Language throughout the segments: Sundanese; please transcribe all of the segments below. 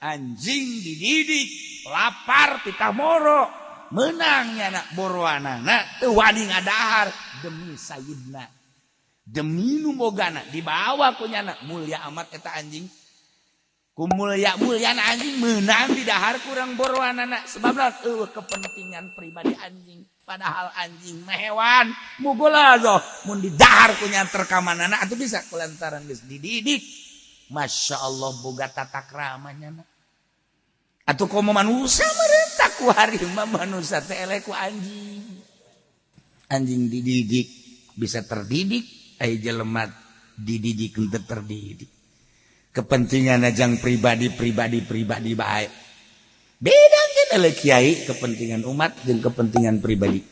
Anjing dididik lapar titah moro, menang nyana boroanana teu wani ngadahar demi sayidna, demi nu bogana, dibawa ku nyana. Mulia amat eta anjing. Ku mulia muliana anjing menang didahar kurang boroanana, sebabna eueuh kepentingan pribadi anjing. Padahal anjing mah hewan mugolazoh, mun didahar ku nyanter ka manana atuh bisa, kulantaran geus dididik. Masya Allah, boga tata krama nyana. Atuh komo manusia merentah ku hari mah manusia teh eleh ku anjing. Anjing dididik bisa terdidik, aya jelema dididik henteu terdidik. Kepentingan ajang pribadi, pribadi, pribadi baik. Beda kan eleh kiai kepentingan umat jeung kepentingan pribadi.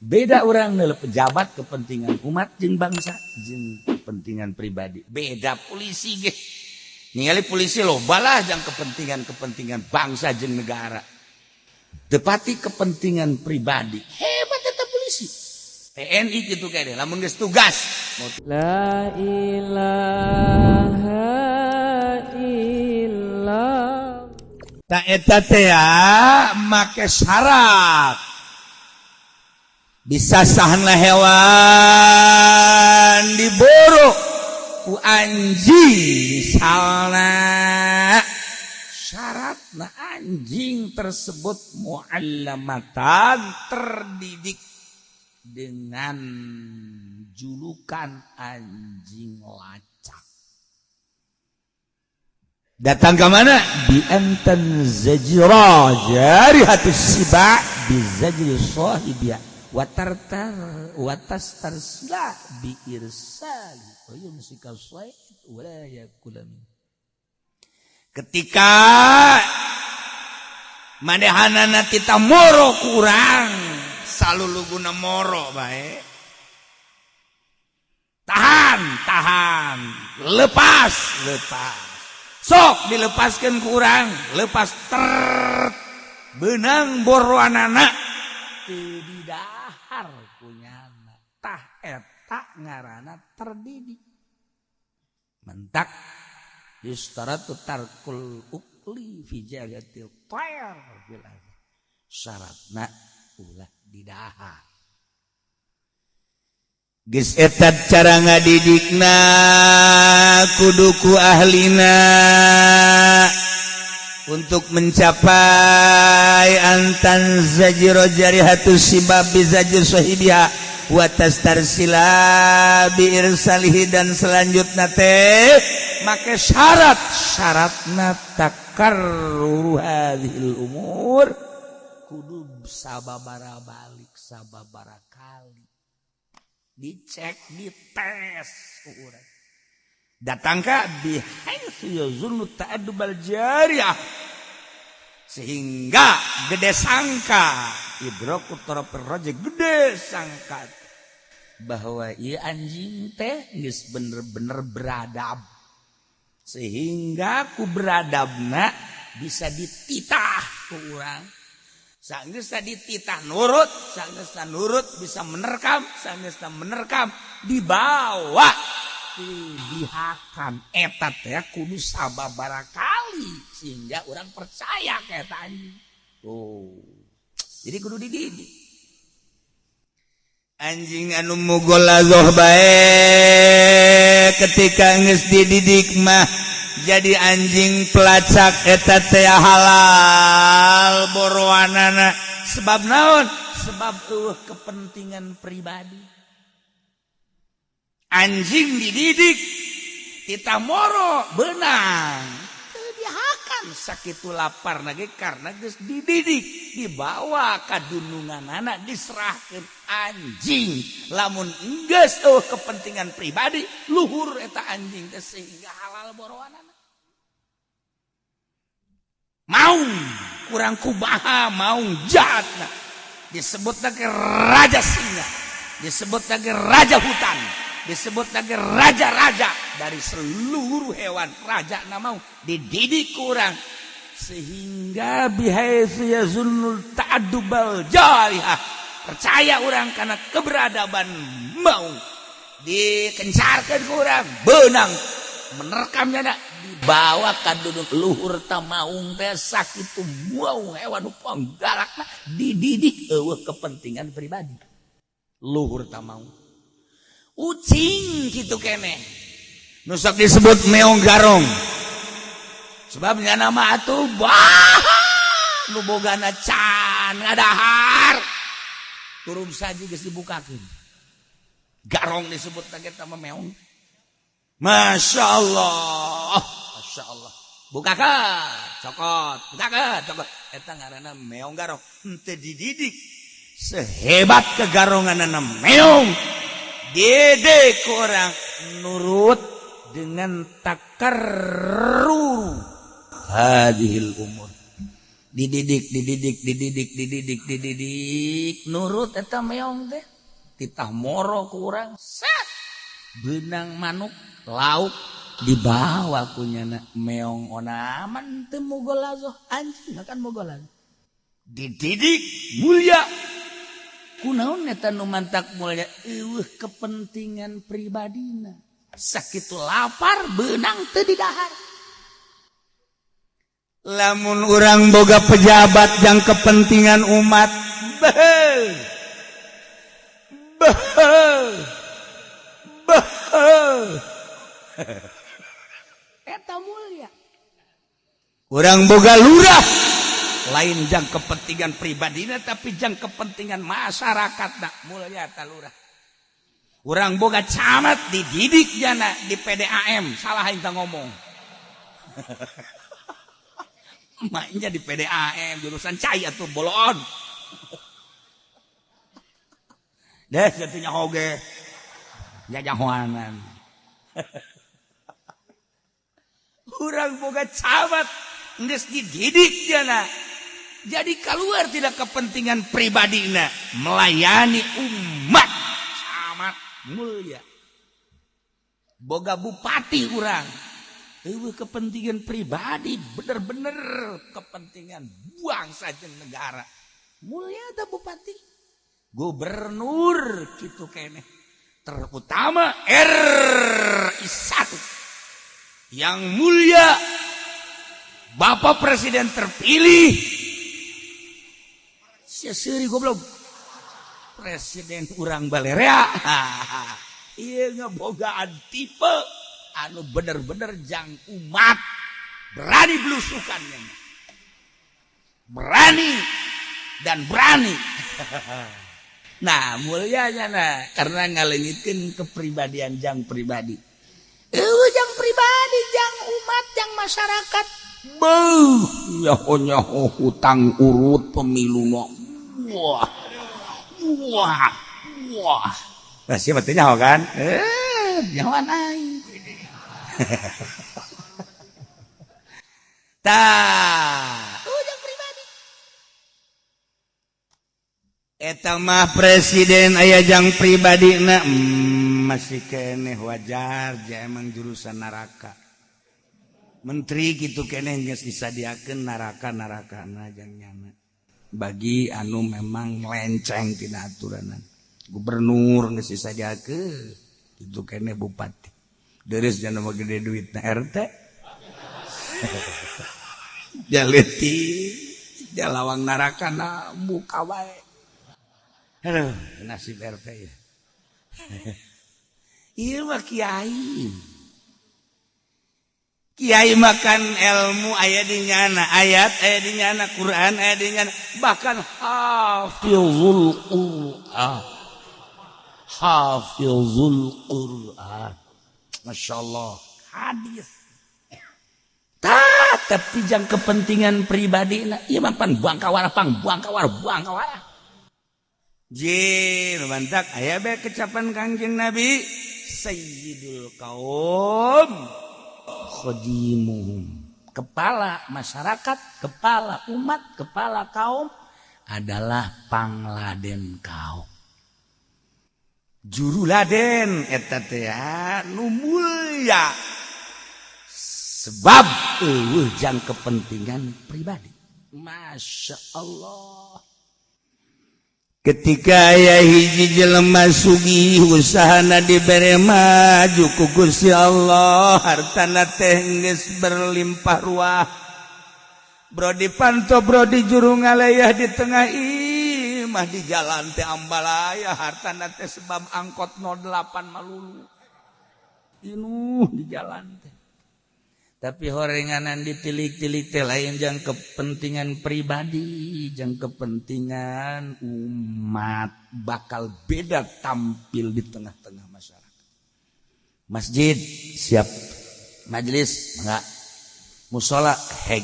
Beda orang nele pejabat kepentingan umat jeung bangsa jeung kepentingan pribadi. Beda polisi ge. Ningali polisi loba lah jang kepentingan-kepentingan bangsa jeung negara. Tepati kepentingan pribadi. Hebat eta polisi. TNI gitu kayak deh, lamun geus tugas. La ilaha illallah. Tak eta teh ya, make syarat. Bisa sahna hewan diburu ku anjing, misalna syaratna anjing tersebut muallamatan, terdidik dengan julukan anjing lacak. Datang ke mana? Bi an tanzajira jarihatus siba bi zajri sahibiha wa tartar wa tastarsila bi irsali wa yumsika sayd wa la yakula min. Ketika manehanana tita moro kurang saluluguna moro bae, tahan, tahan, lepas, lepas, sok dilepaskan kurang, lepas ter benang boroanana teu didahar kunyana. Tah, eta ngaranna terdidik. Mentak yustaratu tarkul ukli fi jarihatil tayr fil syaratna ulah didahar. Geus eta cara ngadidikna kudu ku ahlina untuk mencapai an tanzajira jarihatus sibab bi zajri sahibiha wa tastarsila bi irsalihi. Dan selanjutnya teh make syarat, syaratna takarruru hadhil umur, kudu sababara balik, sababara kali dicek, dites urang datang ka bihaitsu yazunnu ta'addubal jariyah, sehingga gede sangka idraku tarafir raja, gede sangka bahwa ieu anjing teh geus bener-bener beradab, sehingga ku beradabna bisa dititah ku urang. Sanggeusna dititah nurut, sanggeusna nurut bisa menerkam, sanggeusna menerkam dibawa dihakan. Eta teh kudu sababaraha kali sehingga orang percaya ka eta anjing. Oh, jadi kudu dididik anjing anu mugolazoh bae. Ketika geus dididik mah jadi anjing pelacak, eta teh halal boroanana. Sebab naon? Sebab eueuh kepentingan pribadi. Anjing dididik tita moro benang teu dihakan sakitu lapar lagi, karena geus dididik dibawa ka dununganana diserahkeun. Anjing lamun geus eueuh kepentingan pribadi, luhur eta anjing teh sehingga halal boroanana. Maung kurang kumaha, maung jahatna disebut lagi raja singa, disebut lagi raja hutan, disebut lagi raja-raja dari seluruh hewan, raja mau dididik kurang sehingga bihaitsu yazunnul ta'addubal jarihah, percaya orang karena keberadaban. Mau dikencarkan kurang benang menerkamnya, nak dibawa. Dibawa ka duduk luhur tamaung teh sakitu mau hewan nu panggalakna dididik eueuh kepentingan pribadi. Luhur tamaung. Ucing kitu keneh. Nu sok disebut meong garong. Sebabnya nama atuh bah nu bogana can ngadahar. Turun saja geus dibukakeun. Garong disebut teh eta mah meong. Masya Allah, Masya Allah. Bukakeun, cokot, bukakeun, cokot. Eta ngaranna meong garong. Henteu dididik sehebat kegaronganana meong. Didik ku orang nurut dengan takarrur hadhil umur. Dididik, dididik, dididik, dididik, dididik, nurut eta meong teh. Titah moro ku urang, set. Benang manuk lauk dibawa ku nyana meong onaman teu mugolazoh anjing makan mugolazoh. Dididik mulia. Kunaon eta nu mantak mulia eueuh kepentingan pribadina. Sakitu lapar beunang teu didahar. Lamun urang boga pejabat yang kepentingan umat, beuh. Beuh. Beuh. Eta mulia. Urang boga lurah lain jang kepentingan pribadina tapi jang kepentingan masyarakat nak mulia ta lurah. Urang boga camat dididik jana di PDAM, salah aing teh ngomong. Maknya di PDAM jurusan cai atuh boloon. Deh jadinya hoge. Jajahoanan. Urang boga camat geus dididik jana. Jadi keluar tidak kepentingan pribadina, melayani umat. Camat mulia. Boga bupati urang. Eueuh kepentingan pribadi, bener-bener kepentingan bangsa jeung negara. Mulia teh bupati. Gubernur kitu keneh. Terutama RI 1. Yang mulia Bapak Presiden terpilih. Sia seuri goblok. Presiden urang balerea. Ieu ngebogaan tipe anu bener-bener jang umat, berani belusukannya, berani dan berani. Nah mulianya nah karena ngalengitkeun kepribadian jang pribadi. Eueuh jang pribadi, jang umat, jang masyarakat. Beuh, nyaho-nyaho hutang urut pemilu mah. Wah. Wah. Wah. Lah sia mah teu nyaho kan? Nyahoan aing. Tah, ujang pribadi. Eta mah presiden aya jang pribadina masih keneh wajar ja emang jurusan neraka. Menteri kitu keneh geus disadiakeun neraka-nerakana jang nyana. Bagi anu memang melenceng tina aturanan. Gubernur geus disadiakeun kitu keneh bupati. Deres jana mah gede duitna RT. Jaleti jalawang neraka na buka wae. Aduh, nasib RT ya. Ieu mah kiai. Kiai makan ilmu aya di nyana, ayat aya di nyana, Quran aya di nyana, bahkan hafizul Quran. Hafizul Quran. Masya Allah, hadis. Tah, tapi jang kepentingan pribadi na, ieu mah pan buang kawara, pang buang kawara, buang kawara. Jir, mantak aya bae kecapan Kangjeng Nabi Sayyidul Kaum Khodimuhum. Kepala masyarakat, kepala umat, kepala kaum adalah pangladen kaum. Juru laden eta teh nu mulia. Sebab eueuh jang kepentingan pribadi. Masya Allah. Ketika aya hiji jelema sugih usahana dibere maju ku Gusti Allah, hartana teh geus berlimpah ruah. Bro di panto, bro di juru ngalayah di tengah imah di jalan teh ambalaya hartana teh sebab angkot 08 malulu. Inuh di jalan teh. Tapi horenganan ditilik-tilik teh lain jang kepentingan pribadi, jang kepentingan umat, bakal beda tampil di tengah-tengah masyarakat. Masjid siap, majelis enggak, musola heg,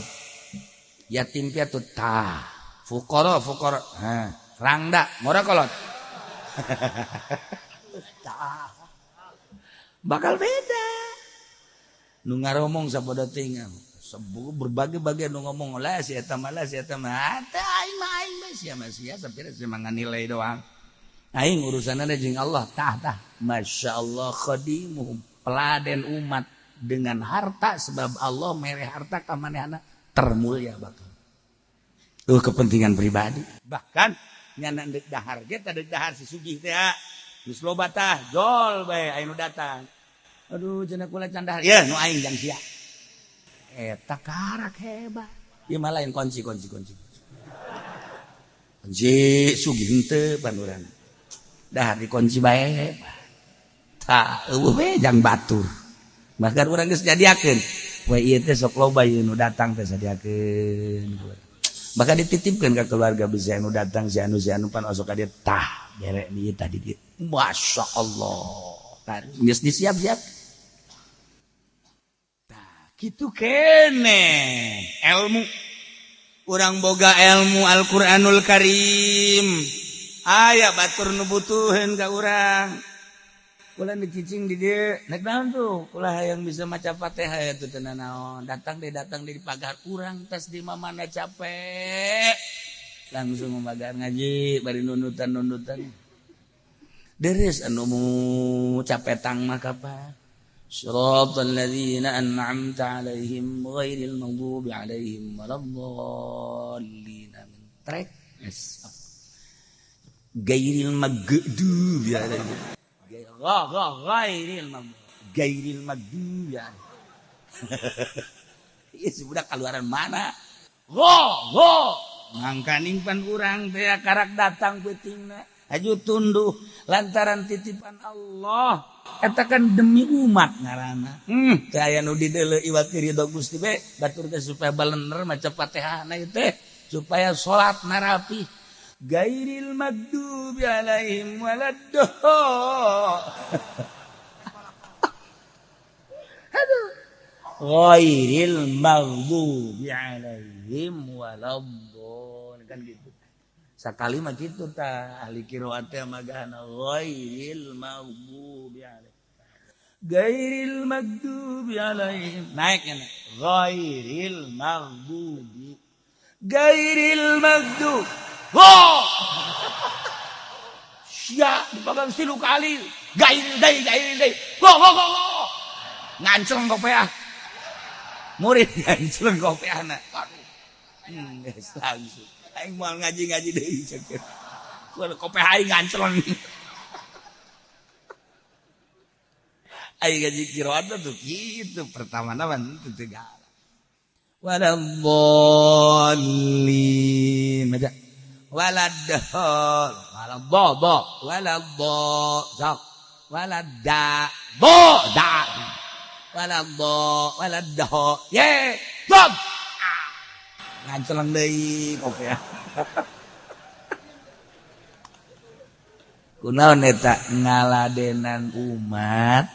yatim piatu tah, fuqara fuqara, ha, rangda ngora kolot. Tah. Bakal beda. Nu ngaromong sapodo tinggal berbagai-bagai nu ngomong lah si eta mah lah si eta mah teh aing mah aing mah sia mah sia sapira sia mah nilai doang aing urusanna jeung Allah tah tah masyaallah khadimuhum peladen umat dengan harta sebab Allah mere harta ka manehna termulia bakal tuh kepentingan pribadi bahkan nyana deuk dahar ge teh deuk dahar si sugih teh geus loba tah jol bae aya nu datang. Aduh cenah kula can dahar. Ya nu aing jang sia. Eta karak hebat. Ieu mah lain kunci kunci kunci. Kunci sugih henteu pan urang. Dahar dikunci bae. Tah eueuh we jang batur. Bahkan urang geus nyadiakeun. We ieu teh sok loba ieu nu datang teh sadiakeun. Bahkan dititipkeun ka keluarga bisa anu datang si anu pan osok ka dieu tah bere ieu tadi dieu. Masyaallah. Geus disiap-siap. Gitu kene ilmu urang boga ilmu Al-Qur'anul Karim aya batur nu butuheun ka urang kula dicicing di dieu nek naon tuh kula hayang bisa maca Fatihah ya tuh teu naon datang di pagar urang tas di mamana capek langsung magar ngaji bari nundutan-nundutan deres anu capetang mah kapan صراط الذين أنعمت عليهم غير المغضوب عليهم ولا الضالين من trek غير المغضوب عليهم غير المغضوب عليهم. Ieu si budak kaluaran mana? Go mangkaning pan urang teh karak datang peutingna aju tunduh lantaran titipan Allah eta kan demi umat ngaranna teh aya nu dideuleu iwat ridho Gusti be batur teh supaya balener maca Fatihahna ieu teh supaya salatna rapi gairil magdubi alaihim waladdallin. Aduh ghairil maghdubi alaihim waladdallin kan gitu. Sakali mah kitu tah ahli qiraat teh magana ghairil maghdubi alaihim ghairil maghdubi alaihim naik nya ghairil maghdubi ghairil maghdubi oh sia dipegang tilu kali gairil deui go go go go ngancleng kopeah murid ngancleng kopeahna aduh geus langsung aing moal ngaji-ngaji deui cek. Kudu kope aing ngancleng. Aing ngaji qiraat tuh kitu pertamana mah teu galak. Waladdallin. Maca. Waladdall. Waladdo waladdo sok. Waladda bo da. Waladdo waladdo. Ye. Bob. Ngancleng deui kope. Kunaon eta ngaladenan umat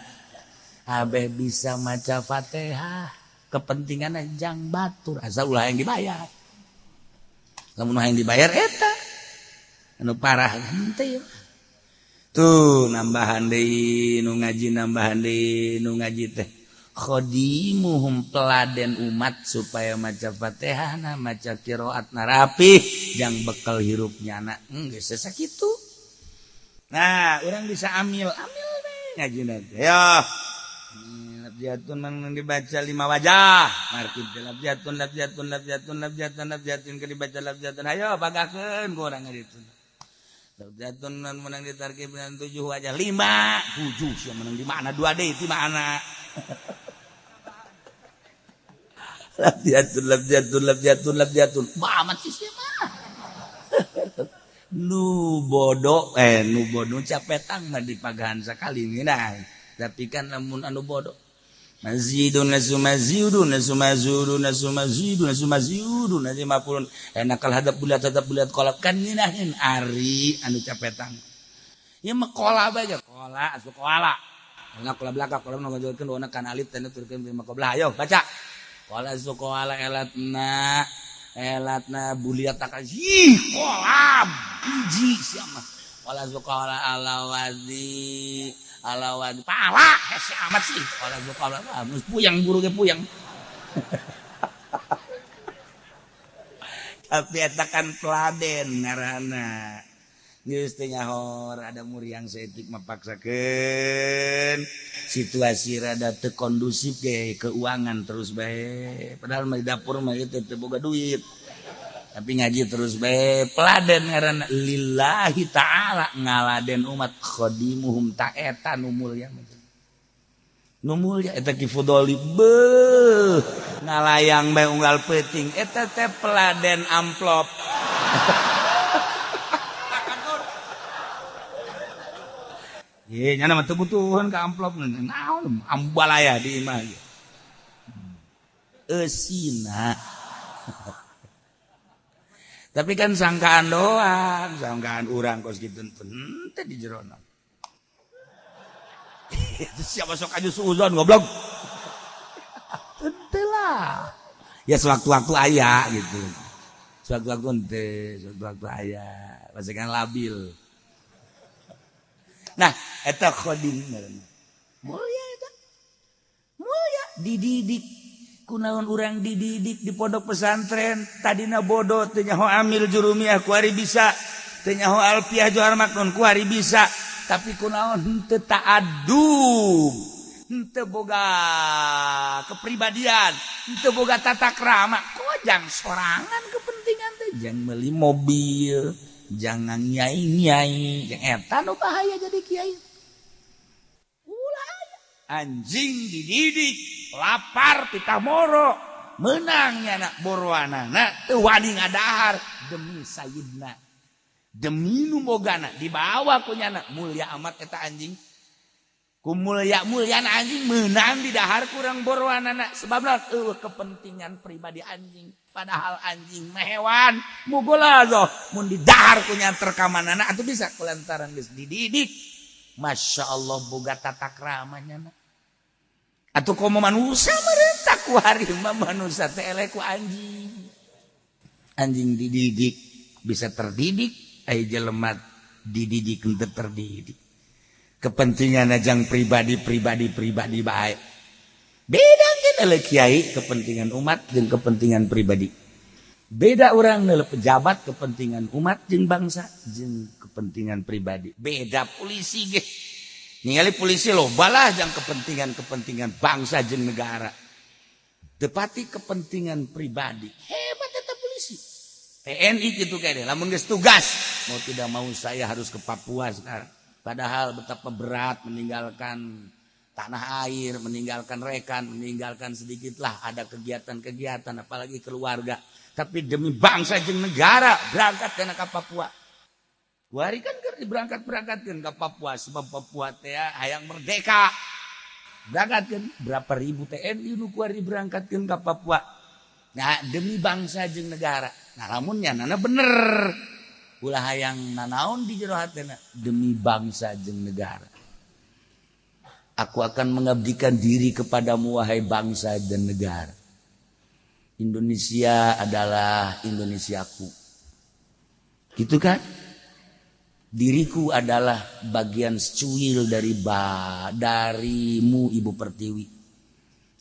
abeh bisa maca Fatihah kepentinganna jang batur asal ulah yang dibayar. Lamun hayang dibayar eta anu parah henteu. Tuh nambahan deui nu ngaji nambahan deui nu ngaji teh khodimuhum peladen umat supaya maca Fatihahna maca qiraatna rapih jang bekal hirupnya anak geus sakitu. Nah, urang bisa amil amil we ngajina teh. Yo. Labjatun mang dibaca 5 wajah. Markib labjatun labjatun labjatun labjatun labjatun keur dibaca labjatun. Hayo pagakeun ku urang ngaditu. Labjatun menang ditarkib dengan 7 wajah 5 7 sih menang di mana 2 D di mana. Labjatun labjatun labjatun labjatun. Amat sih sih mah. Nu bodoh nu bodoh capetang mah dipagahan sakali nah. Tapi kan lamun anu bodoh mazidun lazumazidun lazumazudun lazumazidun lazumazidun lazimapun enakal hadap bulat kolab kan nginahin ari anu capetang ieu mah kola bae kola asup koala enak kola belaka kola nu ngajolkeun dona kan alif teh nuturkeun bi maqablah ayo baca kola asup koala elatna elatna buliat takaji kolam hiji sia mah kola asup koala alawadi alawan pala hese amat sih kola kola geus puyang guru ge puyang. Tapi eta kan peladen ngaranna geus teu nyahor ada muriang saeutik mapaksakeun situasi rada teu kondusif ge keuangan terus bae padahal mah di dapur mah ieu teu boga duit tapi ngaji terus bae peladen ngaranna lillahi ta'ala ngaladen umat khadimuhum ta eta nu mulya nu mulya eta Ki Fudoli beuh ngalayang bae unggal peuting eta teh peladen amplop. Ye nya mah teu butuhan ka amplop naon ambalaya di imah ge eusina. Tapi kan sangkaan doang, sangkaan urang kos kitu teu di jerona. Siapa sok aju suuzon goblok. Henteu lah. Ya sewaktu-waktu aya gitu. Sewaktu-waktu henteu, sewaktu-waktu aya, pasti kan labil. Nah, eta khodim ngaranna. Mulia eta. Mulia dididik kunaon urang dididik di pondok pesantren tadina bodoh teu nyaho amil jurumiah kuari bisa teu nyaho alfiah johar maknun kuari bisa tapi kunaon henteu ta'adub henteu boga kepribadian henteu boga tata krama kojang sorangan kepentingan teh jang meuli mobil jangan nyai-nyai jeung eta nu bahaya jadi kiai ulah anjing dididik lapar titah moro menang nyana boroanana teu wani ngadahar demi sayidna demi nu bogana dibawa ku nyana mulia amat eta anjing ku mulia-muliana anjing menang didahar kurang boroanana sebabna eueuh kepentingan pribadi anjing padahal anjing mah hewan mugolazoh mun didahar ku nya terkamanana atuh bisa kulantaran geus dididik Masya Allah boga tata krama nyana atuh komo manusia merentah ku hari mah manusia teh eleh ku anjing. Anjing dididik bisa terdidik, aya jelema dididik henteu terdidik. Kepentingan ajang pribadi pribadi pribadi bae. Beda kan eleh kiai kepentingan umat jeung kepentingan pribadi. Beda urang eleh pejabat kepentingan umat jeung bangsa jeung kepentingan pribadi. Beda polisi ge. Ningali polisi loba lah jang kepentingan-kepentingan bangsa jeung negara. Tepati kepentingan pribadi. Hebat eta polisi. TNI kitu kene lamun geus tugas, mau tidak mau saya harus ke Papua sekarang. Padahal betapa berat meninggalkan tanah air, meninggalkan rekan, meninggalkan sedikitlah ada kegiatan-kegiatan apalagi keluarga. Tapi demi bangsa jeung negara berangkat kana ka Papua. Kuari kan keur diberangkat-berangkatkeun ka Papua sebab Papua teh hayang merdeka. Berangkatkeun berapa ribu TNI nu kuari berangkatkeun ka Papua. Nah, demi bangsa jeung negara. Nah, lamun nyanana bener. Ulah hayang nanaon di jero hatena demi bangsa jeung negara. Aku akan mengabdikan diri kepadamu wahai bangsa dan negara. Indonesia adalah Indonesiaku. Gitu kan? Diriku adalah bagian secuil dari darimu Ibu Pertiwi.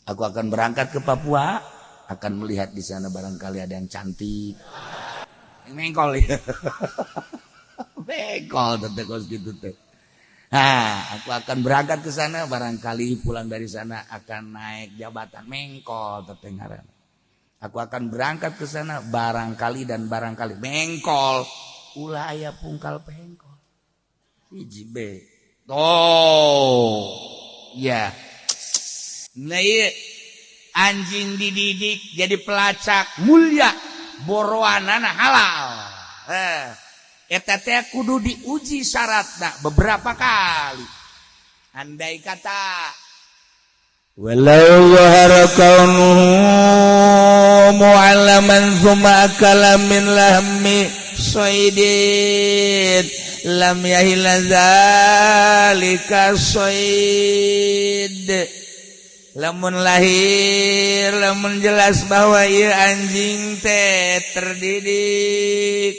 Aku akan berangkat ke Papua, akan melihat di sana barangkali ada yang cantik. Mengkol ya. Mengkol teh kos gitu teh. Nah, aku akan berangkat ke sana, barangkali pulang dari sana akan naik jabatan mengkol teh ngaranna. Aku akan berangkat ke sana barangkali dan barangkali mengkol. Ulah aya pungkal pengkol. Hiji B. Oh, ya. Nah, iya. Anjing dididik jadi pelacak mulia, boroanana halal. Eta teh kudu diuji syaratna beberapa kali. Andai kata walau zahara kaunuhu mu'allaman thumma akala min lahmi saydin lam yahilla zalika sayd. Lamun lahir, lamun jelas bahwa ieu anjing teh terdidik,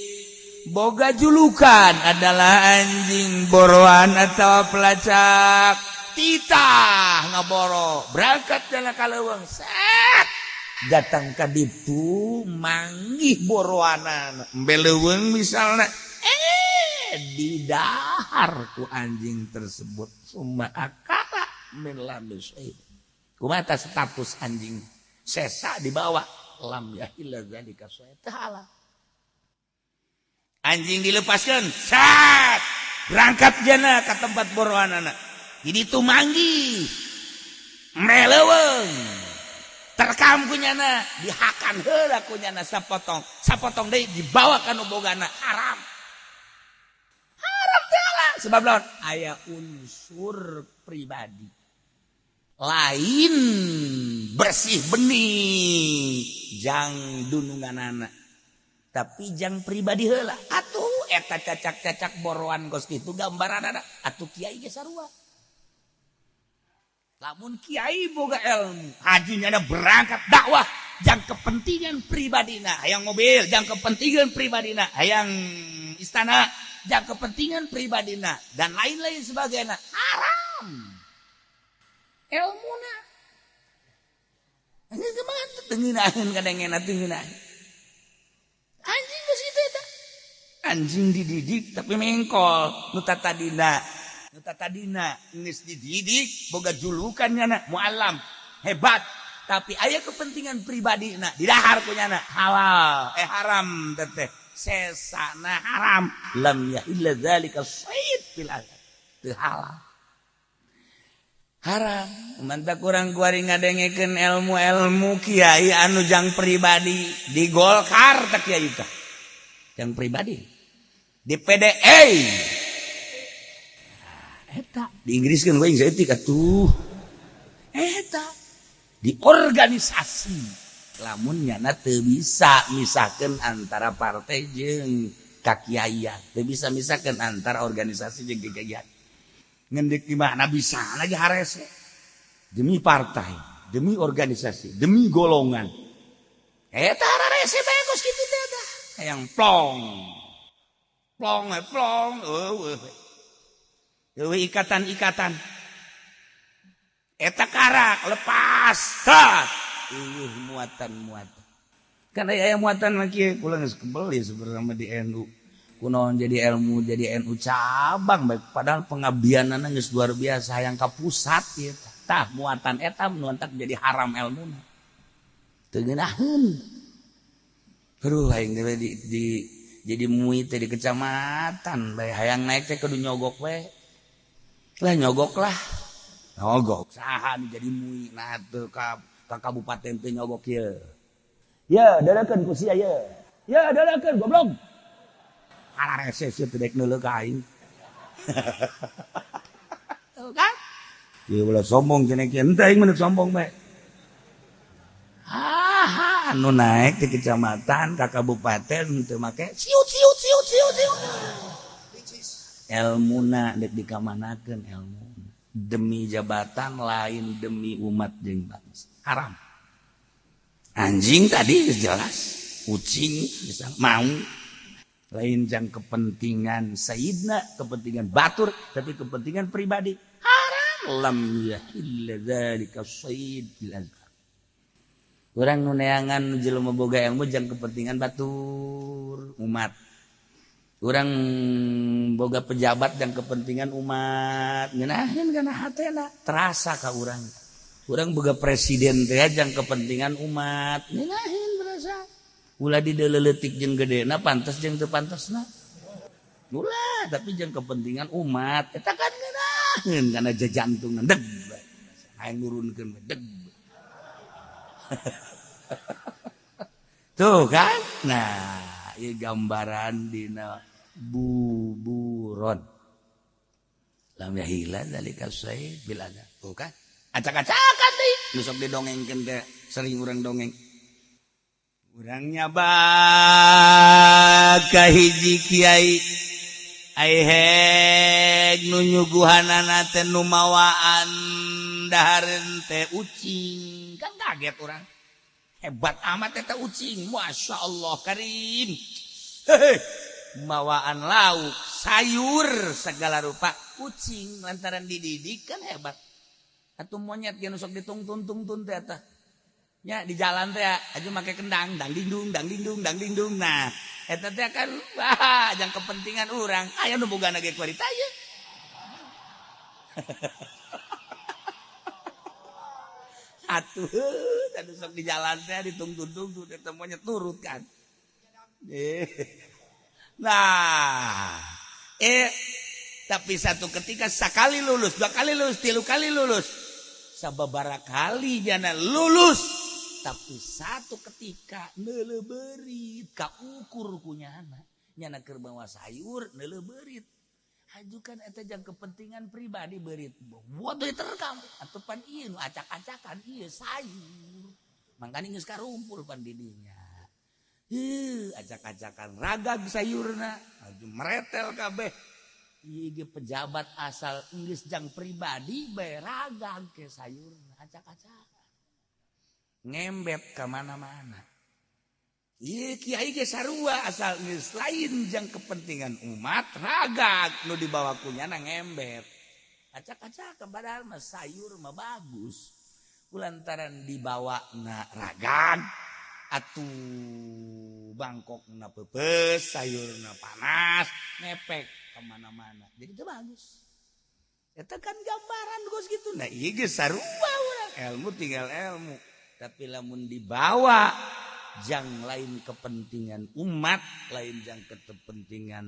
boga julukan adalah anjing boroan atau pelacak, titah ngaboro berangkat jalan ka leuweung, set datang ka ditu manggih boroanan embe leuweung misalna, didahar ku anjing tersebut, summa akala min lahmi sayd. Kumaha status anjing sesa dibawa? Lam yahilla zalika sayd, halal. Anjing dilepaskan, set berangkat jana ke tempat boroanana, jadi itu manggih meleweng, terkam kunyana, dihakan heula kunyana sapotong sapotong deui, dibawa ka nu bogana, haram, haram teh halal. Sebab lawan aya unsur pribadi lain bersih bening jang dununganana, tapi jang pribadi heula. Atuh eta cacak-cacak boroan kos kitu gambaranana. Atuh kiai ge sarua. Lamun kiai boga ilmu hajinya ada berangkat dakwah jang kepentingan pribadina, hayang mobil jang kepentingan pribadina, hayang istana jang kepentingan pribadina, dan lain-lain sebagainya, haram ilmuna. Ini gimana teu ngeunaheun kadangena, teu ngeunaheun. Anjing geus kitu eta, anjing dididik tapi mengkol. Nu tatadina geus dididik, boga julukan nyana muallam hebat, tapi aya kepentingan pribadi na, didahar ku nyana, halal, eh, haram teteh, sesana haram. Lam yahilla dzalika sayd fil azhar, teu halal, haram. Mantap kurang kuari ngadengekeun ilmu-ilmu kiai anu jang pribadi di Golkar teh, kiai teh jang pribadi di PDI eta di Inggris kan gue saeutik atuh eta di organisasi. Lamun nyana teu bisa misahkeun antara partai jeung kakiaian, teu bisa misahkeun antara organisasi jeung kakiaian, ngendik di mana bisa lagi harese demi partai, demi organisasi, demi golongan. Eta harese bae kos kitu teh tah. Hayang plong plong, eh, plong, eueuh eueuh ikatan-ikatan eta karak lepas tat eueuh muatan-muatan. Kan aya muatan mah kieu, kula geus kebeli sebenarnya di NU. Kunaon jadi ilmu jadi NU cabang baik, padahal pengabdianana geus luar biasa, hayang ka pusat ieu tah. Muatan eta nu entak jadi haram ilmuna, teu ngeunaheun. Aduh, aing teh di jadi MUI teh di kecamatan bae, hayang naik teh kudu nyogok we lah, nyogok lah, nyogok saha nu jadi MUI? Nah, teu ka kabupaten teh nyogok ieu Ya, dadakeun ku sia ye. Ya, dadakeun, goblok. Alah, rese sieun, teu daek neuleuh ka aing. Tuh kan? Ieu ulah sombong cenah kieu. Henteu, aing mah sombong bae. Ah, anu naik di kecamatan ka kabupaten teu make siut siut siut siut siut. Elmuna dek dikamanakeun ilmu demi jabatan, lain demi umat jeung bangsa, haram. Anjing tadi jelas, kucing bisa mau lain jang kepentingan sayidna, kepentingan batur, tapi kepentingan pribadi, haram. Lam yahilla dzalika sayd fil azhar. Urang nu neangan jelema boga ilmu jang kepentingan batur, umat. Urang boga pejabat jang kepentingan umat, ngeunaheun kana hatena, terasa ka urang. Urang boga presiden teh jang kepentingan umat, ngeunaheun berasa. Ulah di leutik jeung gedena, pantes jeung teu pantesna. Ulah, tapi jangan kepentingan umat. Eta kan ngeunaheun kana jajantungna deg. Hayang nurunkeun deg. Tuh kan? Nah, ieu gambaran dina buburon. Lam yahila zalika syai' bil adab. Tuh kan? Acak-acakan deui. Nu sok didongengkeun teh sering urang dongeng. Urang nyabak ka hiji kiai aihek nu nyuguhanana teh nu mawaan dahareun teh ucing. Kan kaget urang. Hebat amat eta ucing, Masya Allah karim. Hehe. Mawaan lauk, sayur segala rupa ucing lantaran dididik kan hebat. Atuh monyet ge nu sok ditungtun-tungtun teh eta. Nya di jalan teh aja make kendang, dang dingdung, dang dingdung, dang dingdung. Nah, eta teh kan wah, jang kepentingan urang. Aya nu bogana ge kuarita ieu. Atuh, anu sok di jalan teh ditungtun-tungtun eta monyet nurut kan. Nah, tapi satu ketika sekali lulus, dua kali lulus, tilu kali lulus, sababaraha kali jana lulus. Tapi satu ketika neuleuh beurit kaukur ku nyana, nyana keur bawa sayur neuleuh beurit. Hajukan eta jang kepentingan pribadi beurit. Buat deui terekam atuh pan ieu nu acak-acakan ieu sayur. Mangkana geus karumpul pan di dinya. Heuh, acak-acakan ragag sayurna, aju meretel kabeh. Ieu ge pejabat asal geus jang pribadi bae ragag ke sayurna, acak-acakan. Ngembet ka mana-mana. Ieu kiai ge sarua asal geus lain jang kepentingan umat ragag nu dibawa ku nyana ngembet. Acak-acakan padahal mah sayur mah bagus. Kulantaran dibawa na ragag atuh bangkokna peupeus, sayurna panas, ngepek kemana-mana. Jadi itu bagus. Eta kan gambaran geus gitu. Nah ieu geus sarua urang. Ilmu tinggal ilmu. Tapi lamun dibawa jang lain kepentingan umat, lain jang kepentingan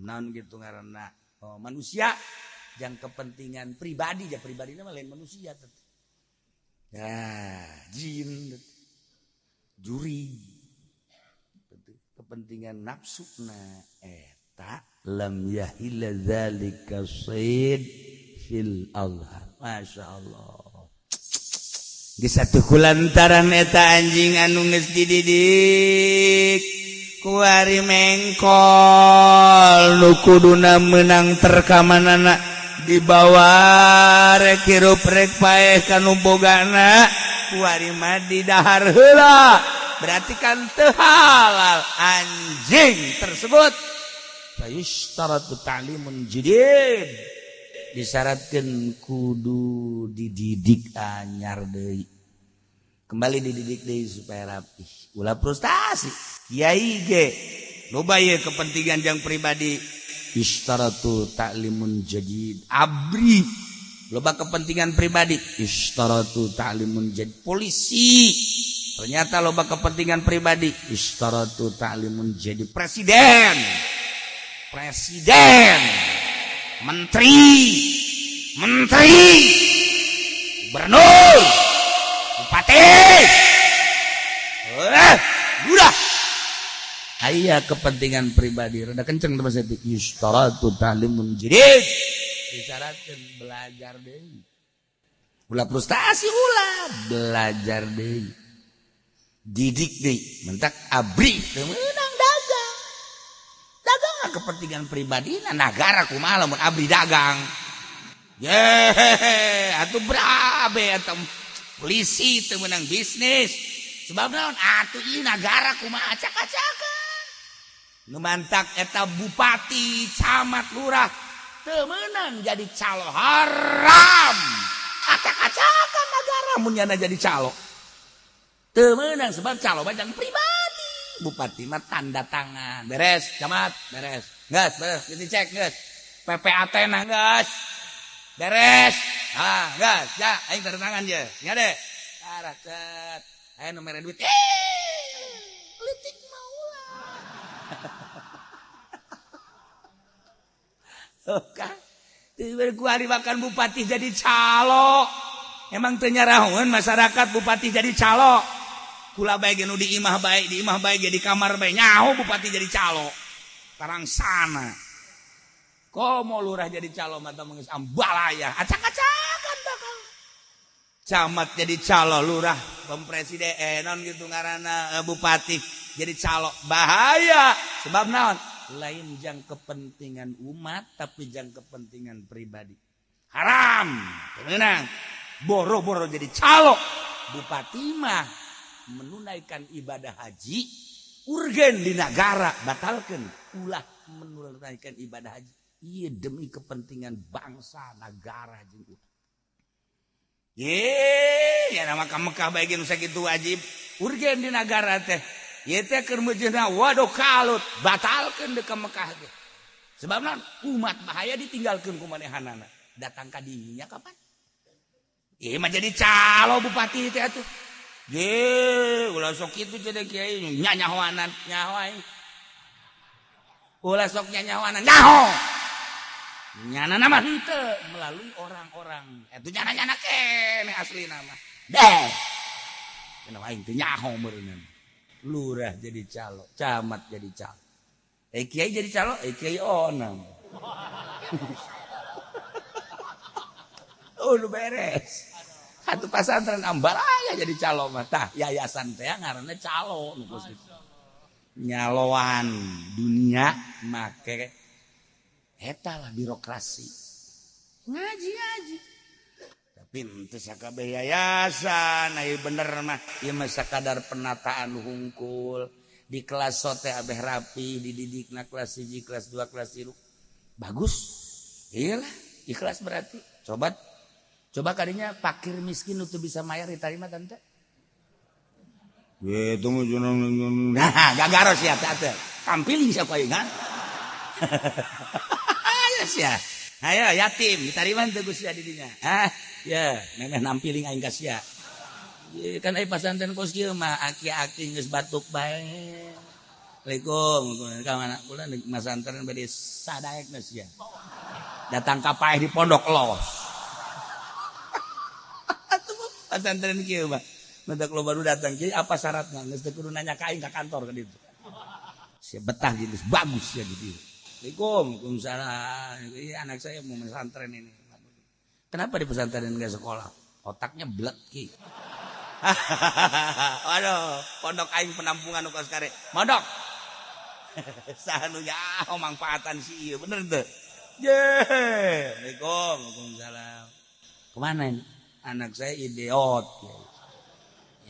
naon gitu ngaranna manusia, jang kepentingan pribadi, ja pribadina mah lain manusia teteh. Ya, jin juri kepentingan nafsuna eta lam yahilla zalika sayd fil azhar. Masya Allah. Di satu kulantaran eta anjing anu geus dididik kuari mengkol nu kuduna meunang terkamanana dibawa rek hirup rek paeh ka nu bogana kuari mah didahar heula, berarti kan teu halal anjing tersebut. Fayushtaratu ta'limun jadid, disyaratkeun kudu dididik anyar deui, kembali dididik deui supaya rapih, ulah frustasi. Kiai ge loba ieu kepentingan jang pribadi, istaratu ta'limun jadid. Abri loba kepentingan pribadi, istaratu ta'limun jadid. Polisi ternyata loba kepentingan pribadi, istaratu ta'limun jadid. Presiden, presiden, menteri, menteri, gubernur, bupati, udah aya kepentingan pribadi rada kenceng teh Mas. Istaratu ta'limun jadid, disyaratkeun belajar deui, ulah frustasi, ulah belajar deui, didik deui, mentak abri teu meunang dagang. Dagang kepentingan pribadi na nagara kumaha lamun abri dagang. Yehehe, atuh berabe atuh polisi teu meunang bisnis. Sebab naon atuh ieu nagara kumaha acak-acakan. Nu mantak eta bupati, camat, lurah teu meunang jadi calo haram. Acak-acakan nagara mun nyana jadi calo. Teu meunang sebab calo mah jang pribadi. Bupati mah tanda tangan, beres, camat, beres. Geus, beres, dicek geus. PPAT na geus. Beres. Ah, geus, ya, aing tanda tangan je. Nya deh. Tara cet. Aya nu mere duit. Leutik mah ulah. Tuh kan. Kuari makan bupati jadi calo. Emang teu nyarahoeun masyarakat bupati jadi calo. Kula bae ge nu di imah bae, di imah bae ge di kamar bae nyaho bupati jadi calo. Tarang sana. Komo lurah jadi calo mata mengis ambalaya, acak-acakan bakal. Camat jadi calo, lurah, pempresiden non gitu ngaranna bupati jadi calo, bahaya. Sebab naon? Lain jang kepentingan umat tapi jang kepentingan pribadi. Haram. Tenang. Boro-boro jadi calo. Bupati mah menunaikan ibadah haji urgen di negara, batalkan ulah menunaikan ibadah haji. Iya demi kepentingan bangsa negara jeung ulah. Ye, ya nama ka Mekah bae ge nu sakitu wajib. Urgen di negara teh. Ieu teh keur meujeuhna waduh kalut, batalkeun deuk ka Mekah teh. Sebabna umat bahaya ditinggalkeun ku manehanana. Datang ka dinya kapan? Ieu mah jadi calo bupati teh atuh. Ye, ulah sok kitu jadi kiai nyanyahoanan, nyaho aing. Ulah sok nyanyahoanan, nyaho. Nyana nama henteu melalui orang-orang. Eta nyana-nyana keneh asli nama. Deh. Kenapa aing teu nyaho meureunna. Lurah jadi calo, camat jadi calo. Kiai jadi calo, kiai onam. Oh, lu beres. Satu pesantren ambalaya jadi calo mah. Tah, yayasan teh ngaranna calo nu kos kitu. Nyaloan dunia make eta lah birokrasi. Ngaji-ngaji. Tapi henteu sakabeh yayasan, aya bener mah ieu mah sakadar penataan hungkul. Di kelas sote abeh rapi, dididikna kelas 1, kelas 2, kelas 3. Bagus. Iyalah, ikhlas berarti. Coba coba kadinya fakir miskin nu teu bisa mayar diterima tante. Ye tunggu nah, gagaros ya tante. Tampiling siapa aing kan? Ayo sia. Ayo yatim diterima teu ku sia di dinya. Hah? Ya, memeh nampiling aing ka sia. Ye kan ai pasantren kos kieu mah aki-aki geus batuk bae. Assalamualaikum, ka mana? Kula di pasantren bade sadaek geus sia. Datang ka paeh di pondok los. Pasantren kieu mah. Mentak lo baru datang kieu apa syaratnya? Geus teu kudu nanya ka aing ka kantor ka ditu. Sia betah gitu, bagus ya gitu. Assalamualaikum, waalaikumsalam. Iya, anak saya mau pesantren ini. Kenapa di pesantren enggak sekolah? Otaknya blek ki. Waduh, pondok aing penampungan nu kos kare. Mondok. Saha nu nyaho mangfaatan si ieu, bener teu? Ye. Assalamualaikum, waalaikumsalam. Kemana ini? Anak saya idiot.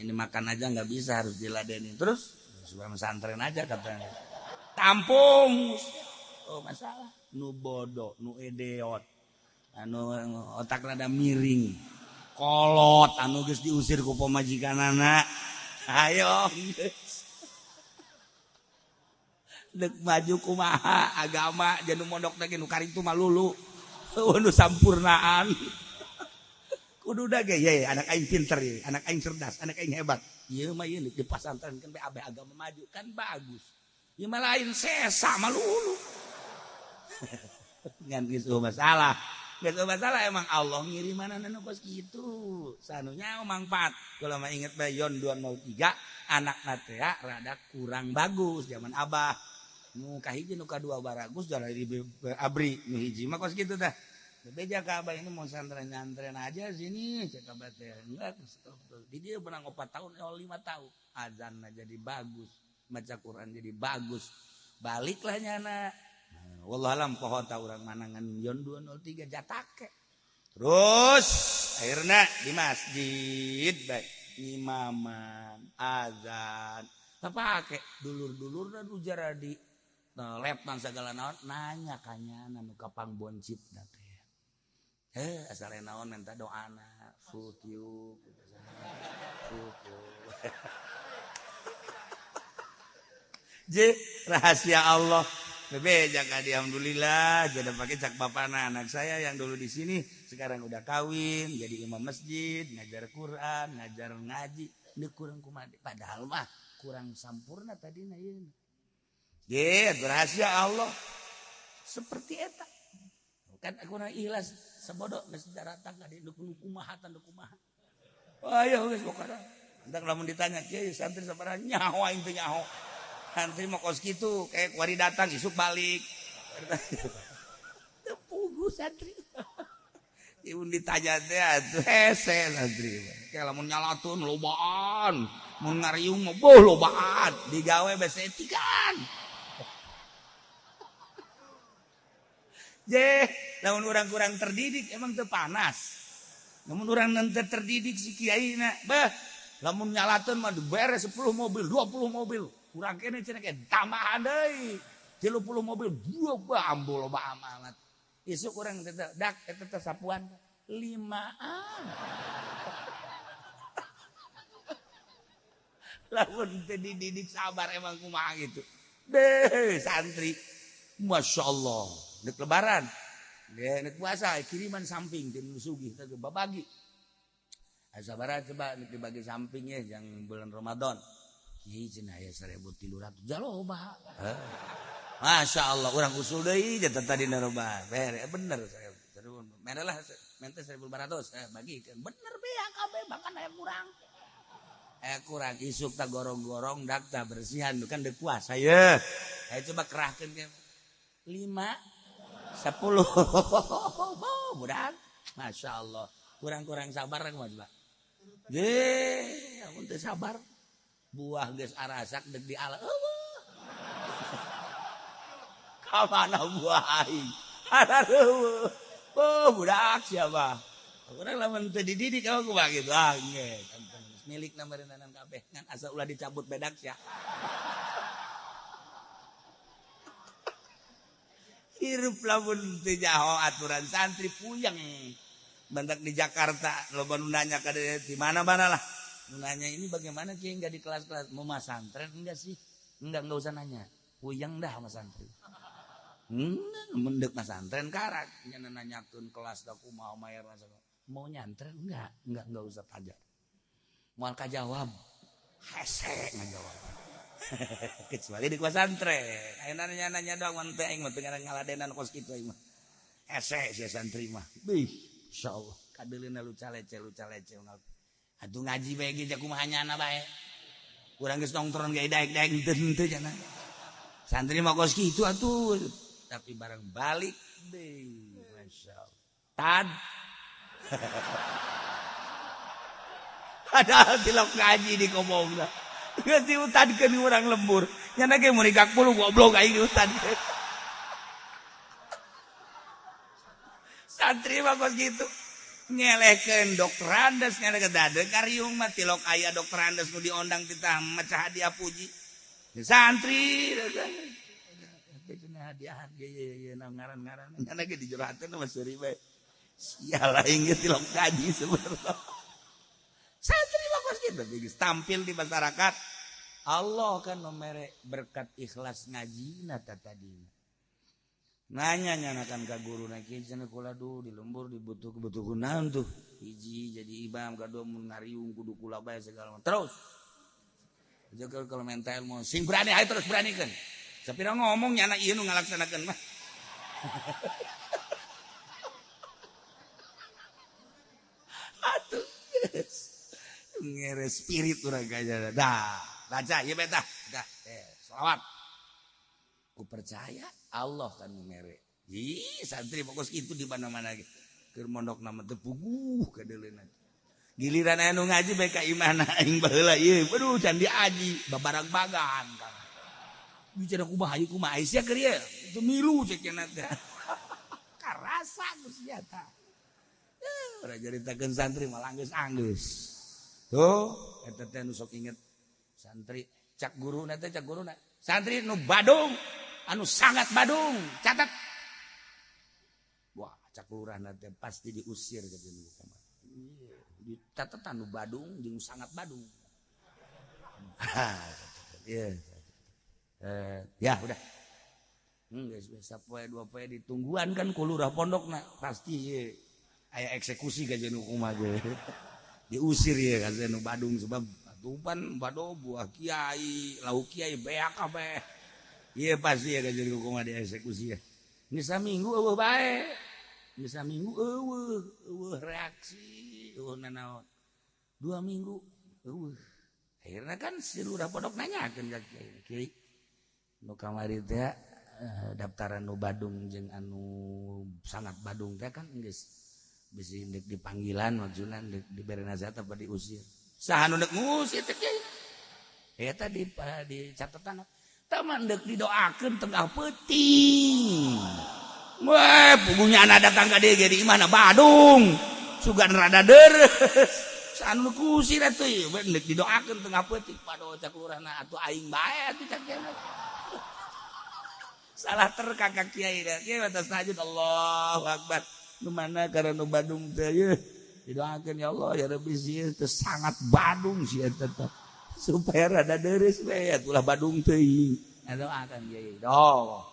Ini makan aja nggak bisa, harus diladenin. Terus supaya pesantren aja katanya. Tampung. Oh masalah. Nu bodoh, nu idiot. Anu otak rada miring. Kolot anu geus diusir ku pamajikanana. Ayo geus. Deuk maju kumaha agama jeung nu mondok teh nu karitu mah lulu. Nu sampurnaan. Kudu da ge ye anak aing pinter ye, anak aing cerdas, anak aing hebat. Ieu mah ieu di pasantren kan bae agama maju kan bagus. Ieu mah lain sesa mah lulu. Ngan geus masalah. Geus masalah emang Allah ngirimanana nu kos kitu. Sanunya mangfaat. Kalau mah inget bae Yon 203 anakna teh rada kurang bagus zaman abah. Nu kahiji nu kadua baragus dari abri nu hiji mah kos kitu tah. Bebeja ka abah ini mau santren-santren aja sini cek abah teh. Enggak, di dia benang 4 tahun, 5 tahun. Azanna jadi bagus, baca Quran jadi bagus. Baliklah nyana. Wallahu alam poho ta urang manangan Yon 203 jatake. Terus akhirna di masjid bae imaman, azan. Tapake dulur-dulurna nu jaradi lepang segala naon nanya kanyana nu kapang boncitna teh. Asal naon minta doana, futiu, futiu. Je rahasia Allah. Bebe jaga di alhamdulillah, jadi pakai cak bapana anak saya yang dulu di sini sekarang udah kawin, jadi imam masjid, ngajar Quran, ngajar ngaji, ini kurang kumade. Padahal mah kurang sampurna tadi na ieu. Je rahasia Allah. Seperti eta. Kan aku na ikhlas sabodo geus daratang ka dieu kumaha tan kumaha. Ayo geus pokona. Entar lamun ditanya kieu santri sabaraha nyaho aing teu nyaho. Santri mah kos kitu kayak kuari datang isuk balik. Teu puguh santri. Ieu ditanya teh atuh hese santri. Kayak lamun nyalatun lobaan, mun ngariung mah boh lobaan, digawe bese etikan. Je, lamun urang kurang terdidik emang teu panas. Lamun urang teu terdidik si kiai na, beh, lamun nyalateun mah dibere 10 mobil, 20 mobil. Kurang kene cenah ke tambahan deui. 30 mobil, dua ambo loba amanat. Isuk urang teh dak eta teh sapuan 5an. Lamun teu dididik sabar emang kumaha gitu. Deh, santri. Masya Allah. Nek lebaran, nek puasa kiriman samping tim sugih teh babagi. Sabaraha coba nek dibagi samping ya yang bulan Ramadan. Kiai cenah aya 1.300 jaloba. Masya Allah urang usul deui jatah tadi naroba. Bere bener 1.000. Mere lah mente 1.500 bagikeun. Bener beak kabeh bahkan aya kurang. Kurang isuk ta gorong-gorong dak ta bersihan kan deuk puasa ye. Ayo coba kerahkeun ke 5 10 budak. Masya Allah. Kurang-kurang sabar kumaha coba. Ye, amun teu sabar. Buah geus arasak deuk diala. Eueuh. Ka mana buah aing? Arareueuh. Oh, budak siapa? Urang lamun teu dididik aku kumaha kitu. Ah, geus. Milik nambarenanan kabeh ngan asa ulah dicabut bedak sia. Hirup lamun teu nyaho aturan santri puyeng. Bantak di Jakarta loba nu nanya ka di mana-mana lah. Nu nanya ini bagaimana kiai enggak di kelas-kelas mau masantren enggak sih? Enggak usah nanya. Puyeng dah sama santri. Mendek masantren karak nya nanyakeun kelas da kumaha mayar mau nyantren enggak usah tanya. Moal kajawab. Hese ngajawab. Kecuali di pesantren. Ayeuna nanya-nanya doang mun teh aing mah teu ngaladenan kos kitu aing mah. Hese sia santri mah. Bih, insyaallah kadeuleuna luca lece. Atuh ngaji bae ge kumaha nyana bae. Urang geus nongtron ge daek-daek henteu cenah. Santri mah kos kitu atuh. Tapi barang balik deui, masyaallah. Tad. Padahal tilok ngaji di komongna. Geus diutankeun urang lembur. Nyana ge mun rigak puluh goblok aing diutankeun. Santri mah kos kitu. Nyelehkeun dokter Andes nyelehkeun dade kariung mah tilok aya dokter Andes nu diondang titah mecah hadiah puji. Santri cenah hadiahan ge ye ngaran-ngaran. Nyana ge dijorohakeun mah seuri bae. Sial aing ge tilok ngaji sebenarnya. Santri mah kos kitu geus tampil di masyarakat. Allah kan memere berkat ikhlas ngajina ta tadi. Nanya nyanakan ka guru na kieu cenah kula duh di lembur dibutuh naon tuh. Hiji jadi imam kadua mun ngariung kudu kula bae segala macam. Terus. Jaga kalau menta ilmu sing berani ayo terus beranikeun. Sapira ngomong nyana ieu nu ngalaksanakeun mah. Atuh yes. Ngere spirit urang gajah. Dah, baca ieu bae tah. Dah, selawat. Ku percaya Allah kan mere. Ih, santri fokus itu di mana-mana ge. Keur mondokna mah teu puguh kadeuleuna. Giliran aya nu ngaji bae ka imahna aing baheula ieu. Waduh, can diaji babarang-bagan kan. Bicara kumaha ieu kumaha sia keur ieu. Itu milu cek cenah teh. Karasa ku sia tah. Urang caritakeun santri malah anggeus-anggeus. Tuh, eta teh nu sok inget santri cak guruna teh cak guruna. Santri nu badung, anu sangat badung, catat. Wah, cak lurahna teh pasti diusir ka nu kamar. Di catatan nu badung jeung sangat badung. Iya. Ya udah. Geus biasa poe dua poe ditungguan kan ku lurah pondokna pasti ye. Aya eksekusi ka jeung kumaha ge. Diusir ya ka nu badung sebab atupan bado buah kiai, lauk kiai beak kabeh. Ieu pasti ya ka jeung kumaha dieksekusi ya. Geus saminggu eueuh bae. Geus minggu euweuh, euweuh reaksi, euweuh nanaon. 2 minggu euweuh. Akhirnya kan si lurah pondok nanyakeun ka kiai, "Kiai, nu kamari teh daftaran nu Badung jeung anu sangat Badung teh kan geus bisi deuk dipanggilan, maksudna deuk dibere nasihat apa diusir?" "Saha nu deuk ngusir teh, Kiai?" Eta di catatan teman deuk didoakeun tengah peuting. Wah, pugunya anak datang ka dieu ge di imahna Badung. Sugan rada deres. Anu kusir atuh ieu deuk didoakeun tengah peuting. Padoh cak lurahna, atuh aing bae atuh cak kiai. Salah terka ka kiai da. Kiai atas tahajud, Allahu Akbar. Nu mana karena nu Badung teh ye didoakeun, ya Allah ya Rabbi, sieun teh sangat Badung sieun teh supaya rada deres we atulah Badung teuing. Doakan kiai. Doh.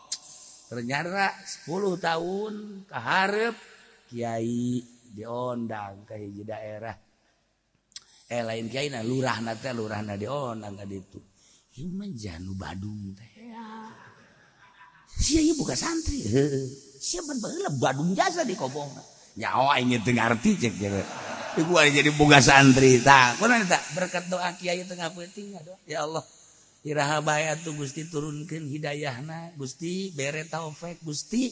Ternyata 10 tahun kaharep kiai diondang ke hiji daerah, eh lain kiai na, lurahna teh, lurahna diondang ka ditu. Ieu mah janu Badung teh ya. Sia ieu buka santri, heuh. Sia ban baheula Badung jasa di kobongna. Nyawa aing teu ngarti cek kieu. Ieu jadi boga santri tah. Kunaon eta? Berkat doa kiai tengah peuting doa. Ya Allah, iraha bae atuh Gusti turunkeun hidayahna, Gusti bere taufik, Gusti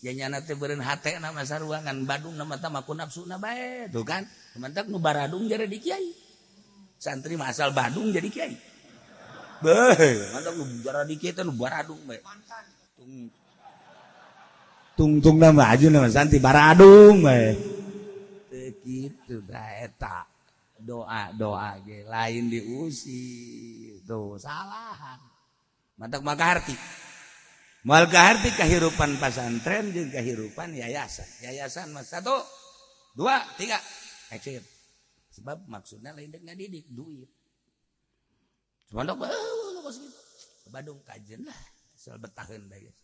janyana teh beureun hatena masa ruangan Badung na mata maku nafsuna bae tuh kan. Mantak nu baradung jadi di kiai. Santri mah asal Badung jadi kiai. Beuh, mantap nu jadi kiai teh nu baradung bae. Tung tungtung nama aju nama santri baradung bae. Teu kitu da eta. Doa doa ge lain diusir tuh salahan. Mantak maka harti moal kaharti kehidupan pasantren jeung kehidupan yayasan. Yayasan mah satu dua tiga exit, sebab maksudnya lain dek ngadidik duit. Pondok kos gitu Badung kajen lah asal betaheun bae geus.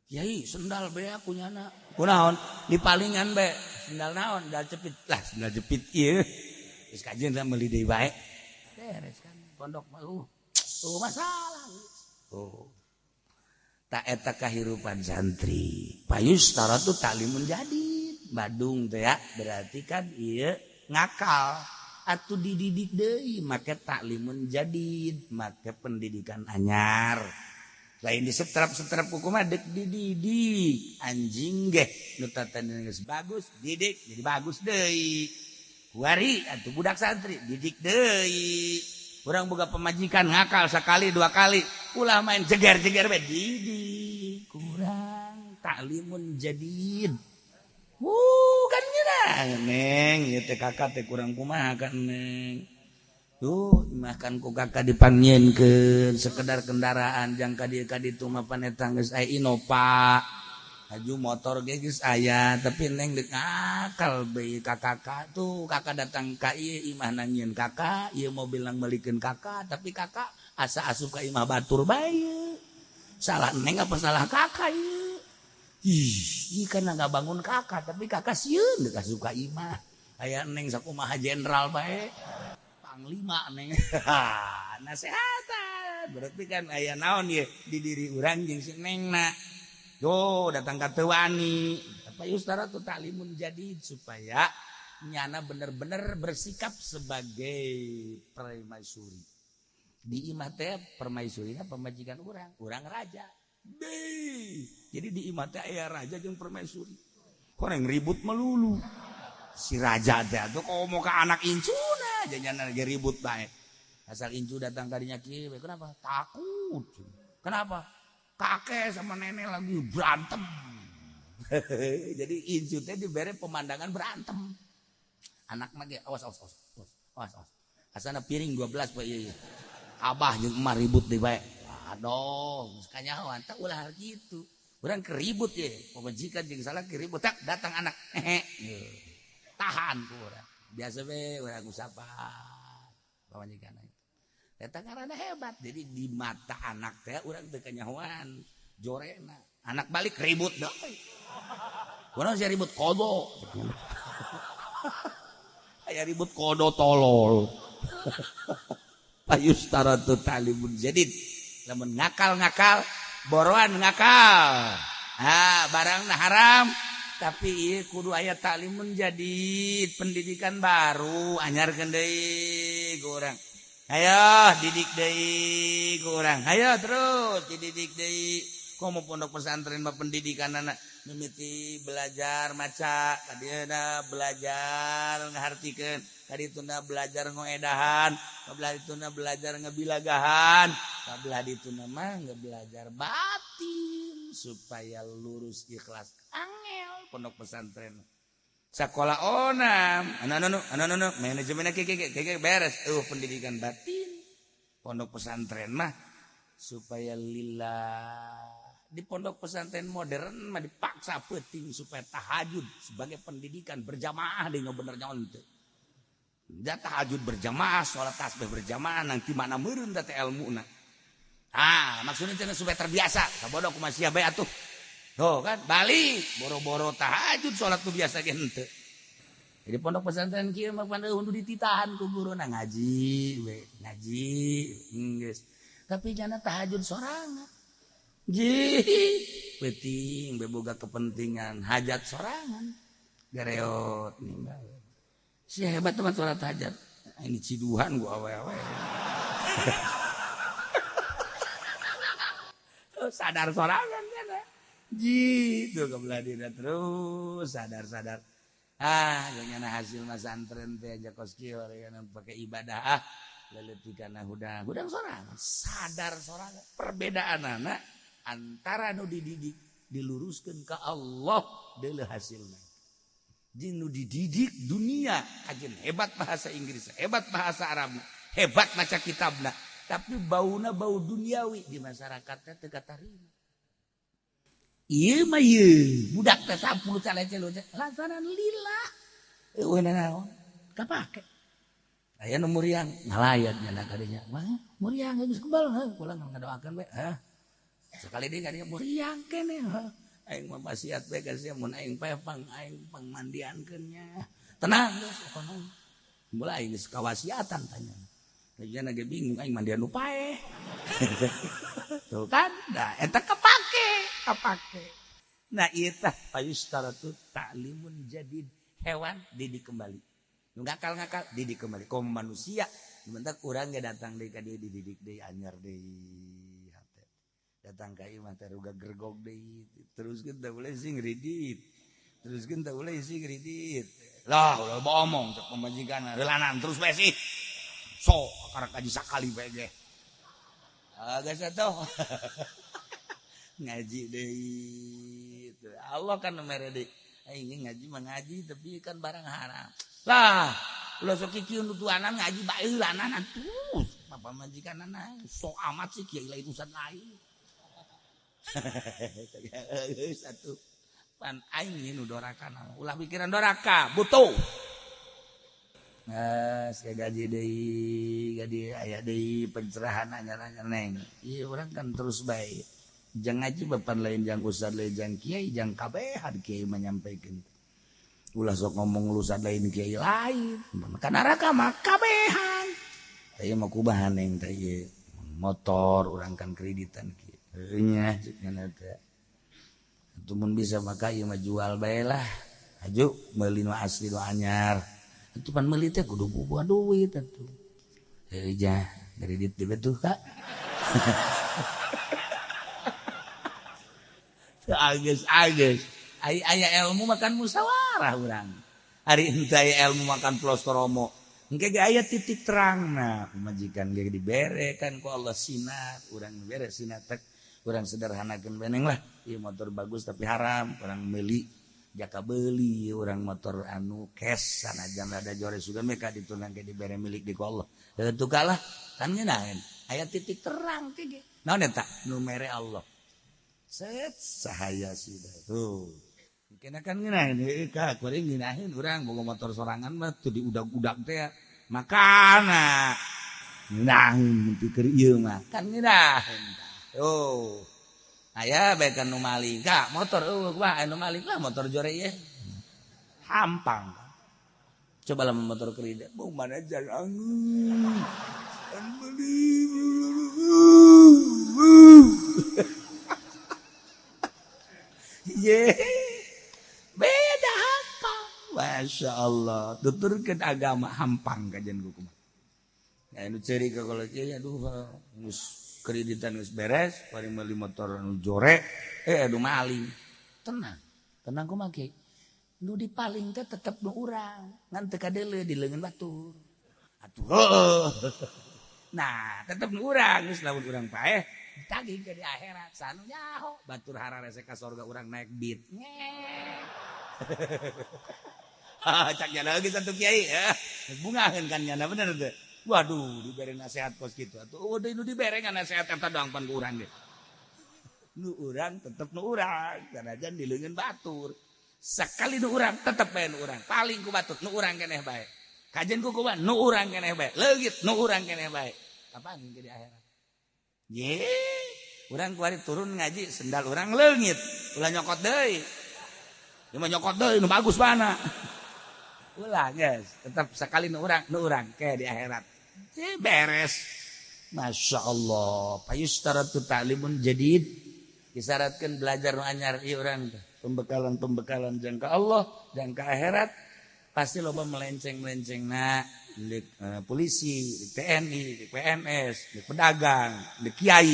Kiai, sendal be aku nyana kunaon dipalingan be sendal naon, sendal jepit lah, sendal jepit ieu geus kajen lah meuli deui bae beres kan. Pondok mah masalah. Oh, tak eta kahirupan santri payustaratu taklimun jadid. Badung teh ya berarti kan ieu ngakal atuh dididik deui make taklimun jadid, make pendidikan anyar, lain disetrap-setrap kumaha dek dididik. Anjing ge nu tatana geus bagus didik jadi bagus deui. Kuari atuh budak santri didik deui. Urang boga pemajikan ngakal sekali dua kali, ulah main jeger-jeger bae, didik kurang taklimun jadid. Kan nyeunah neng ieu teh, kakak teh kurang kumaha kan neng. Tuh imah kan ku kakak dipangnyieunkeun sekedar kendaraan jang ka dieu ka ditu mah pan eta geus aya Innova. Aju motor ge geus aya, tapi neng deuk ngakal bae ka kakak tuh, kakak datang ka ieu imah nangieun kakak, ieu mobil nang meulikeun kakak, tapi kakak asa asup ka imah batur bae. Salah neng apa salah kakak ieu? Ih, kan nggak bangun kakak, tapi kakak sieun deuk asup ka imah. Aya neng sakumaha jenderal bae. Panglima neng. Nasehatan. Berarti kan aya naon ye di diri urang jeung si nengna. Yo datang ka teu wani. Apa yustaratu taklimun jadid supaya nyana bener-bener bersikap sebagai permaisuri. Di imah teh permaisuri pemajikan urang, urang raja. Deh. Jadi di imah teh aya raja jeung permaisuri. Koreng ribut melulu. Si raja teh atuh komo ka anak incuna janyana lagi ribut bae. Asal incu datang kadinya kieu, kenapa? Takut. Kenapa? Kakek sama nenek lagi berantem. Jadi incu teh diberi pemandangan berantem. Anak mah ge awas awas awas awas awas awas. Asana piring 12 poe ieu. Abah jeung emak ribut deui bae. Aduh, geus kanyahoan tah ulah kitu. Urang keribut ye, pamajikan jeung salah keribut tak datang anak. Hehe. Tahan ku urang. Biasa we urang usapan pamajikan itu. Eta ngaranna hebat. Jadi di mata anak teh urang teu kanyahoan jorena. Anak balik ribut deui. Kunaon sia ribut kodo. Aya ribut kodo tolol. Payustaratu ta'limun jadid. Lamun ngakal-ngakal, boroan ngakal. Ah, barangna haram, Tapi ieu kudu aya taklimun jadid, pendidikan baru, anyarkeun deui ku urang. Ayo didik deui ku urang. Ayo terus dididik deui. Komo pondok pesantren mah pendidikan anak mimiti belajar maca, kadieuna belajar ngahartikeun, kadituna belajar ngoedahan, kabelah dituna belajar ngebilagahan, kabelah dituna mah ngebelajar batin supaya lurus ikhlas. Angel pondok pesantren. Sekolah onam, anu anu anu anu manajemen kieu kieu kieu beres. Pendidikan batin. Pondok pesantren mah supaya lillah. Di pondok pesantren modern mah dipaksa penting supaya tahajud sebagai pendidikan berjamaah deh, bener nyaon teu. Da tahajud berjamaah, sholat tasbih berjamaah, nanti mana meureun teh ilmuna. Ah, maksudnya cenah supaya terbiasa. Sabodo kumaha sia bae atuh. Tuh kan, balik boro-boro tahajud, sholat tuh biasa ge henteu. Jadi pondok pesantren kieu mah pan eueuh dititahan ku guruna ngaji we, ngaji geus. Tapi jangan tahajud sorangan. Ji, penting beboga kepentingan hajat sorangan. Gareot nih. Si hebat teman sholat hajat. Ini ciduhan gua awe-awe. Sadar sorangan kan. Ji, tuh kebelah diri terus sadar-sadar. Ah, ganyana hasil masantren teh aja kos kieu pakai ibadah ah. Leletikan hudang, hudang sorangan, sadar sorangan. Perbedaan anak antara nu dididik diluruskan ke Allah deuleu hasilna. Jeung nu dididik dunia kajen hebat bahasa Inggris, hebat bahasa Arab, hebat maca kitabna, tapi bauna bau duniawi di masyarakatnya teu katarima. Ieu mah ieu budak teh 10 calece lantaran lila. Eueuh naon? Kapake. Aya nu muriang ngalayat nya kadinya. Wah, muriang geus kebal heuh, kula ngadoakeun we. Hah. Sekali deui kadinya muriang keneh. Aing mah wasiat bae ka sia mun aing paeh pang aing pangmandiankeun nya. Tenang geus pokona. Mulai geus kawasiatan tanya. Lagian ge bingung aing mandian nu paeh. Tuh kan, nah eta kapake, kapake. Nah ieu tah payustaratu ta'limun jadid, hewan didik kembali. Nu ngakal-ngakal didik kembali. Komo manusia, bentak urang ge datang deui ka dieu dididik deui anyar deui. Datang ka ieu mah teh ruga gergok deui. Teruskeun teh boleh sing kredit. Teruskeun teh boleh sing kredit. Lah ulah omong cek pamajikan heulanan terus bae sih. Sok karek aji sakali bae ge. Ah geus atuh. Ngaji deui. Allah kan mere deui. Aing ngaji mah ngaji tapi kan barang haram. Lah, ulah sok kieu nutuanan ngaji bae heulanan atuh. Papa majikanana sok amat sih kiai lain urusan lain. Satu pan aing nu doraka ulah pikiran doraka butuh. Nah, gaji deui, gaji aya deui pencerahan anyar-anyar neng. Ieu urang kan terus bae. Jang ngaji bapan lain jang ustad lain jang kiai jang kabehan kiai menyampaikan. Ulah sok ngomong lu ustad lain kiai lain. Ka neraka mah kabehan. Teh mah kubahan neng teh ieu motor urang kan kreditan kieu. Heuh nya ceuk nya teh. Atuh mun bisa maka ieu mah jual bae lah. Aju meuli nu asli nu anyar. Atuh pan meuli teh kudu bubuah duit atuh. Heuh jah, kredit di betuh Kak. Agus-agus. Ai aya ilmu makan musyawarah urang. Ari henteu aya ilmu makan plostoromo. Engke ge aya titik terangna, pamajikan ge dibere kan ku Allah sinar, urang dibere sinar tek. Urang sederhanakeun beneng lah. Ieu motor bagus tapi haram, urang meuli jaka beli urang motor anu cash sanajan rada jore sugan mereka ditunang ge dibere milik di ku Allah. Heuh kalah kan ngeunaheun. Aya titik terang ge. Naon eta? Nu mere Allah. Set sahaya sudah tuh. Kena kan ngeunaheun heueuh ka kuring ngeunaheun urang boga motor sorangan mah teu diudag-udag teh. Makana ngeunaheun pikir ieu mah kan ngeunaheun. Oh. Aya bae kan nu maling ka motor eueuh wah anu maling lah motor jore ieu. Hampang. Coba lah motor kredit. Bung mana jalan. Beli. Ye. Masya Allah, tuturkeun agama hampang kajian ku kumaha. Ya, nu ceri ka kalau kieu, aduh, geus kreditan geus beres, bari meuli motor nu jore, eh, aduh, maling. Tenang, tenang. Kumaha, Kiai? Nu dipaling teh tetep nu urang, ngan teu kadeuleu di leungeun batur atuh, heueuh. Nah, tetep nu urang. Geus, lamun urang paeh ditagih ke di akhirat, sanu nyaho batur hararese ka sorga, urang naik beat. Cak nyana lagi satu kiai ya. Bungaheun kan nyana, bener teh? Waduh, dibere nasihat kos kitu atuh. Oh, nu dibere nasihat eta doang pan ku urang ge. Nu urang tetep nu urang, sanajan di leungeun batur. Sekali nu urang tetep bae nu urang. Paling ku batur nu urang keneh bae. Kajen ku kumaha, nu urang keneh bae. Leungit nu urang keneh bae. Kapan ke di akhirat? Ye, urang kuari turun ngaji sendal urang leungit. Ulah nyokot deui. Dia mah nyokot deui nu bagus mana. Ulah guys, tetap sekali nu urang kayak di akhirat. Eh, beres. Masya Allah. Fayusytaratu ta'limun jadid. Disyaratkan belajar nu anyar ieu urang teh. Pembekalan-pembekalan jangka Allah, jangka akhirat. Pasti loba melenceng-melenceng na di polisi, di TNI, di PNS, di pedagang, di kiai.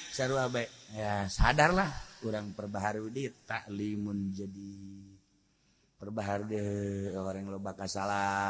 Sarua bae. Ya, sadarlah urang perbaharui di ta'limun jadi perbaharui orang loba kasalah.